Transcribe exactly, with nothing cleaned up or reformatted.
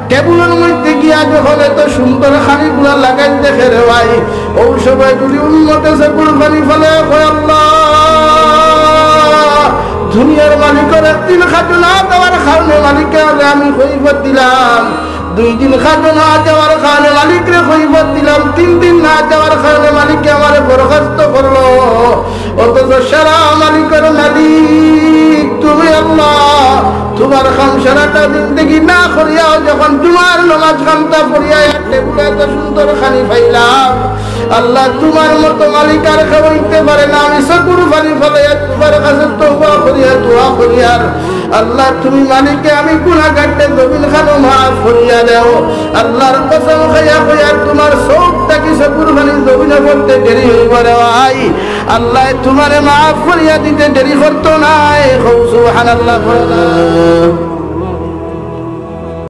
টেবুলর মধ্যে গিয়া যখন এত সুন্দর খানিগুলা লাগাইল দেখে রে ভাই, অউ সময় যদি উম্মতে চকুর পানি ফালাইয়া কয়, "আল্লাহ, দুনিয়ার মালিকর একদিন খাজনা দেওয়ার কারণে মালিকরে আমি কৈফিয়ত দিলাম, দুই দিন খাজনা দেওয়ার কারণে মালিকরে কৈফিয়ত দিলাম, তিন দিন না দেওয়ার কারণে মালিকে আমারে বরখাস্ত করলো।" অথচ সারা মালিকর মালিক তুমি আল্লাহ, তুমার কাম সারাটা জিন্দেগি না করিয়াও যখন জুমার নামাজ কান্তা পড়িয়া এক টেবুলে এত সুন্দর খানি পাইলাম, আল্লাহ, তুমার মতো মালিক আর কেউ অইতে পারে না। আমি চকুর পানি ফালাইয়া তুমার কাছে তওবা করিয়ার, দোয়া করিয়ার, আল্লাহ, তুমি মালিকে আমি গুনাগাররে জমিন খানো মাফ করিয়া দেও। আল্লাহর কসম খাইয়া কইয়ার, তুমার চউখ থাকি চকুর পানি জমিনো পড়তে দেরি অইবো রে ভাই, আল্লায় তুমারে মাফ করিয়া দিতে দেরি করতো নায়। কও সুবহানাল্লাহ।